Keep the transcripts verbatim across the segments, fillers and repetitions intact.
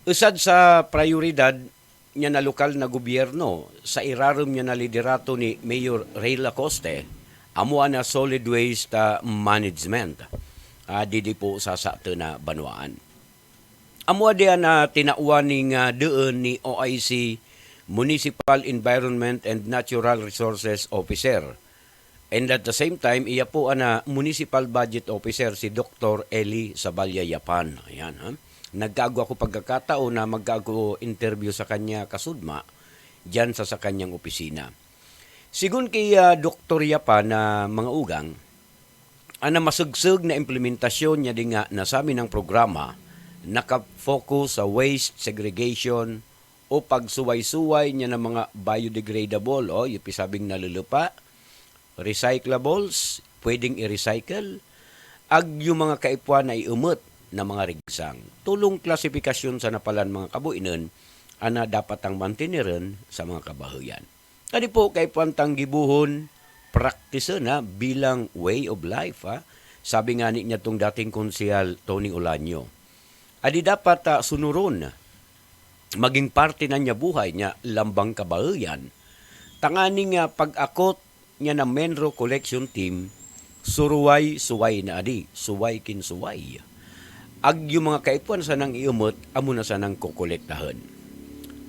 Usad sa prayoridad nya na lokal na gobyerno sa irarum nya na liderato ni Mayor Rey Lacoste, amu a na solid waste, ah, management, ah, didi po sa satun a banwaan. Amu a di a na tinawan ning, ah, deen ni O I C, Municipal Environment and Natural Resources Officer. And at the same time, iya po a na Municipal Budget Officer si Doktor Eli Sabalya Yapan. Ayan, ha? Nagkaagwa ako pagkakataon na magkaagwa ako interview sa kanya kasudma, diyan sa, sa kanyang opisina. Sigun kay, ah, Doktor Yapan na mga ugang, a na masugsug na implementasyon nya di nga nasabi ng programa, naka-focus sa waste segregation o pagsuway-suway nya na mga biodegradable, o, yung pisabing nalulupa, recyclables, pwedeng i-recycle, ag yung mga kaipuan na iumut na mga rigsang. Tulong klasifikasyon sa napalan mga kabuinun, a na dapat ang mantinirun sa mga kabahuyan. Adi po, kaipuan tang gibuhun, practice na bilang way of life, ha? Sabi nga ni nya tung dating konsehal Tony Olaño. Adi dapat, ah, sunurun. Maging parte na nya buhay nya lambang kabahuyan. Tanganing, ah, pag-akot nya na MENRO Collection Team, suruway-suway na adi, suway kin suway. Ag yung mga kaipuan sanang iumut, amu na sanang kokolektahun.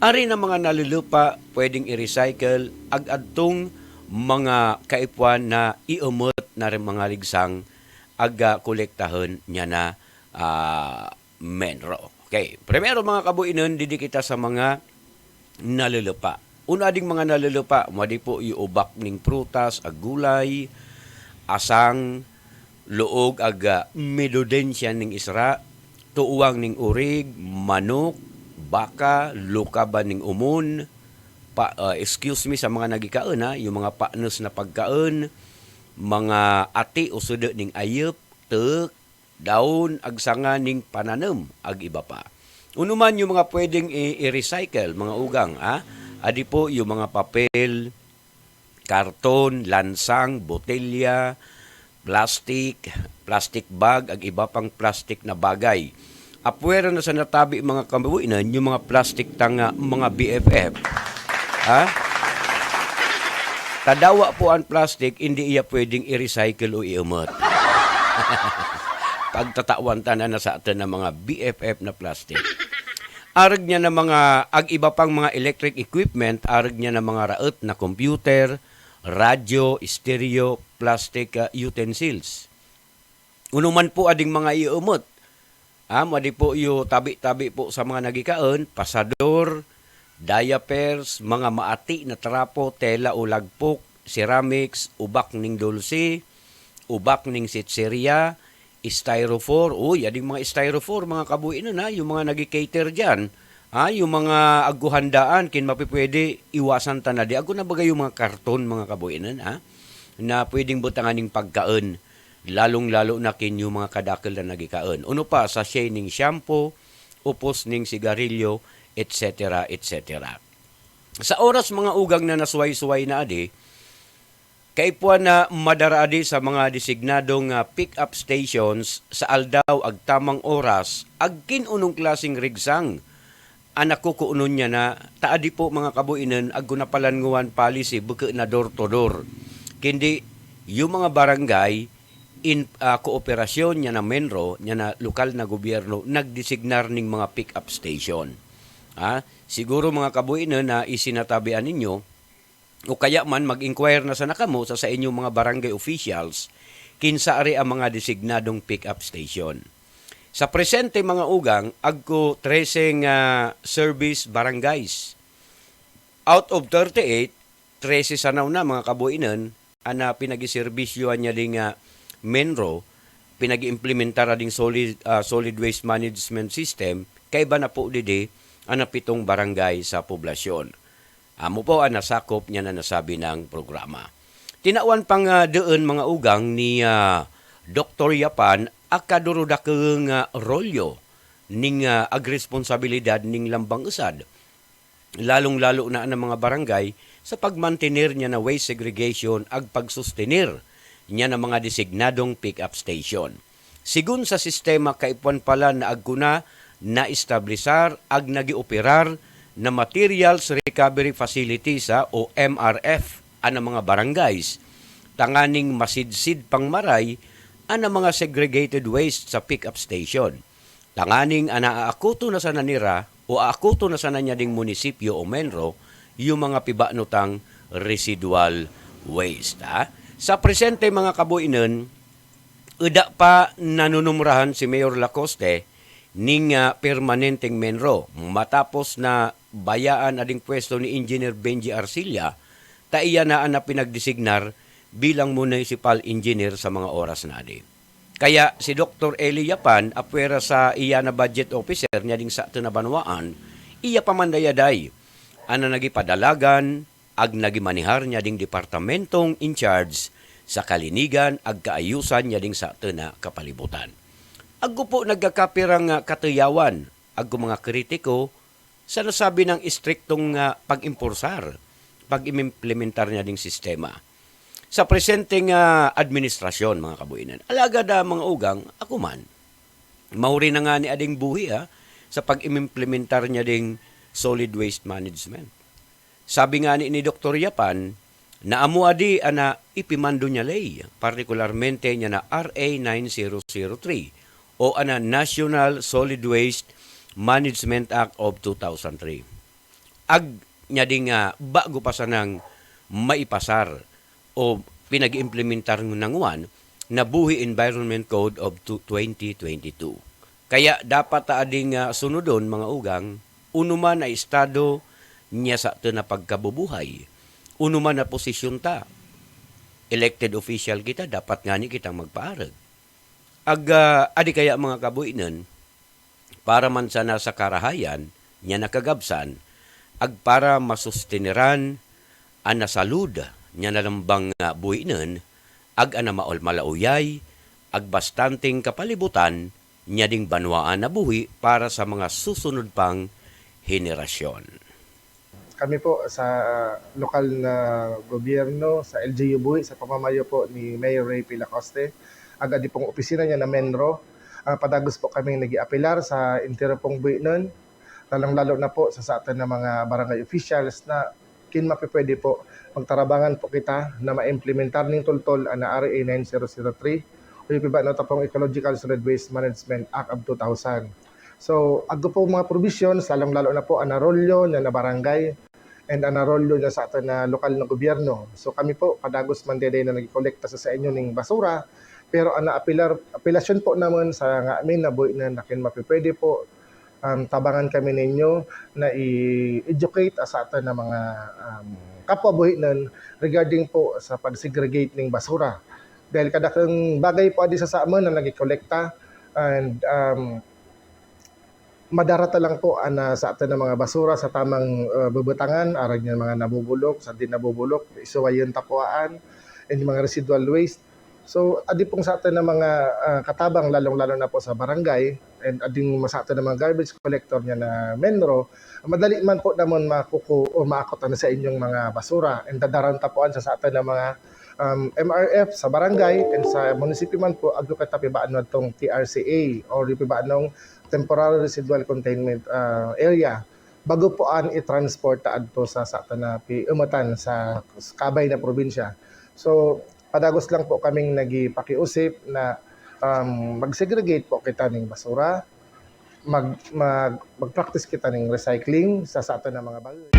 Ari na mga nalulupa, pwedeng i-recycle, ag adtung mga kaipuan na iumut na rin mga rigsang, ag, ah, kolektahun nya na, ah, MENRO. Okay, primero, mga kabuinun, didi kita sa mga nalulupa. Unu ading mga nalulupa, madi po yu ubak ning prutas, ag gulay, asang, luog, ag, ah, medodensya ning isra, tuuwang ning urig, manuk, baka, lukaban ning umun, pa, ah, excuse me sa mga nagikaun, ha, yung mga panes na pagkaun, mga ati o sudu ning ayup, teuk, daun, ag sanga ning pananum, ag iba pa. Unu man yung mga pwedeng i-, i-recycle, mga ugang, ha? Adi po yung mga papel, karton, lansang, botelya, plastic, plastic bag, ag iba pang plastic na bagay. Apwera na sa natabi mga kabuinun, yung mga plastic tang, ah, mga B F F. Ha? Tadawa po an plastic, hindi iya pwedeng i-recycle o iumut. Pagtatawan ta na na sa atun na mga B F F na plastic. Arug nya na mga, ag iba pang mga electric equipment, arug nya na mga raut na computer, radyo, stereo, plastic, ah, utensils. Unu man po ading mga iumut. Ah, madi po yu tabi-tabi po sa mga nagikaun, pasador, diapers, mga maati na trapo, tela o lagpok, ceramics, ubak ning dulse, ubak ning sitseria, styrofoam, uy, ading mga styrofoam, mga kabuinun, ha, yung mga nagi-cater diyan, ha, yung mga aggo handaan, kin mapipwede, iwasan ta na di, aggo na baga yung mga karton, mga kabuinun, ha, na pwedeng butangan ning pagkaun, lalung-lalo na kin yung mga kadakel na nagikaun. Unu pa, sachet ning shampoo, upos ning sigarilyo, et cetera, et cetera. Sa oras mga ugang na nasuway-suway na adi, kaipuan na madara adi sa mga designadong, ah, pick-up stations sa aldaw ag tamang oras, ag kin unong klaseng rigsang a nakukuunon nya na, ta adi po mga kabuinun, aggo na palanguan policy, buku na door to door. Kindi, yung mga barangay, in, ah, kooperasyon nya na MENRO, nya na lokal na gobyerno, nagdesignar ning mga pick-up station. Ah, siguro mga kabuinun na isinatabian ninyo, o kaya man mag-inquire na sana kamo sa, sa inyong mga barangay officials, kin saan ri ang mga designadong pick-up station. Sa presente, mga ugang, agko trese nga service barangays. Out of thirty-eight, trese sanaw na, mga kabuinun, a na pinagiserbisyuan nya ding, ah, MENRO, pinag-iimplementar a ding solid, ah, solid waste management system, kaiba na po didi, a na pitong barangay sa poblasyon. Amu po a nasakop nya na nasabi nang programa. Tinawan pang, ah, deen mga ugang ni, ah, Doktor Yapan a kadurudakeng, ah, rolyo ning, ah, agresponsabilidad ning lambang usad, lalung-lalo na ang mga barangay sa pagmantener nya na waste segregation ag pagsustener nya na mga designadong pick-up station. Sigun sa sistema, kaipuan pala na agko na naestablisar ag nagioperar na materials recovery facilities, a, o M R F, a na mga barangays, tanganing masidsid pangmaray a na mga segregated waste sa pick-up station. Tanganing a na aakuton na sana nira o aakuton na sana nia ding munisipyo o MENRO yung mga pibano tang residual waste, a. Sa presente, mga kabuinun, eda pa nanunumrahan si Mayor Lacoste ning, a, permanenteng MENRO matapos na bayaan a ding puesto ni Engineer Benji Arcilla, ta iya na a na pinagdesignar bilang municipal engineer sa mga oras na adi. Kaya si Doktor Eli Yapan, a puwera sa iya na budget officer nia ding saten a banwaan, iya pa man dayadi a na nagipadalagan ag nagimanihar nia ding departamentong in charge sa kalinigan ag kaayusan nia ding saten a kapalibutan. Aggo po nagkakapira nga kateyawan, aggo mga kritiko, sa nasabi nang istriktong, a, pag-imporsar, pag-imimplementar nia ding sistema sa presenteng, a, administrasyon, mga kabuinun. Alagad, a, mga ugang, ako man, mauri na ngani a ding buhi, a, sa pag-imimplementar nia ding solid waste management. Sabi ngani ni Doktor Yapan, na amo adi a na ipimando nia ley, partikularmente nia na R A nine zero zero three, o a na National Solid Waste Management Act of two thousand three. Ag nia ding, a, bago pa sanang maipasar o pinag-iimplementar na ngwan na buhi Environment Code of tu-, twenty twenty-two. Kaya dapat ta a ding, a, sunudon, mga ugang, unuman a estado nia saten a pagkabubuhay, unuman a posisyon ta. Elected official kita, dapat ngani kitang magpaareg. Ag, a, adi kaya, mga kabuinun, para man sana sa karahayan nia na kagabsan, ag para masusteneran a na salud nia na lembang, a, buinun, ag a na maol-, malauyay, ag bastanteng kapalibutan nia ding banwaan a buhi para sa mga susunud pang henerasyon. Kami po sa, ah, lokal na gobyerno, sa L G U Buhi, sa pamamayo po ni Mayor Ray P. Lacoste, ag adi pong opisina nia na MENRO, ah, padagos po kaming nag-i-apelar sa entero pong buinun, lalong-lalo na po sa saten a mga barangay officials na kin mapipuwede po, magtarabangan po kita na maimplementar ning toltol a na R A nine zero zero three, o yu pibano ta pong Ecological Solid Waste Management Act of two thousand. So, aggo po mga provisions, lalong-lalo na po a na rolyo nia na barangay, and a na rolyo nia saten a lokal na gobyerno. So, kami po, padagos man dede na nagkolekta sa, sa inyo ning basura, pero a na apelar-, apelasyon po namun sa ngamin na buinun na kin mapipuwede po, um, tabangan kami ninyo na i-educate a saten a mga, um, kapwa buinun regarding po sa pag-segregate ning basura. Dahil kadakung bagay po adi sa samun na nagkolekta, and, um, madarata lang po a na saten a mga basura sa tamang, ah, bebetangan, arang nia mga nabubulok, sa di nabubulok, isuwayun ta po an, and mga residual waste. So, adi pong saten a mga, ah, katabang, lalong-lalo na po sa barangay, and ading saten a mga garbage collector nia na MENRO, madali man po namun makuku-, o maakot a na sa inyong mga basura, and dadaran ta po an sa saten a mga um, M R F sa barangay and sa munisipyo man po, agyo kita pibano tong T R C A or yu pibanong temporary residual containment, ah, area. Bago po an i-transport ta adto sa saten a pi-, umatan sa, sa kabay na probinsya. So, padagos lang po kaming nagipakiusip na, um, mag-segregate po kita ning basura, mag-, mag-, mag-practice kita ning recycling sa saten a mga baun.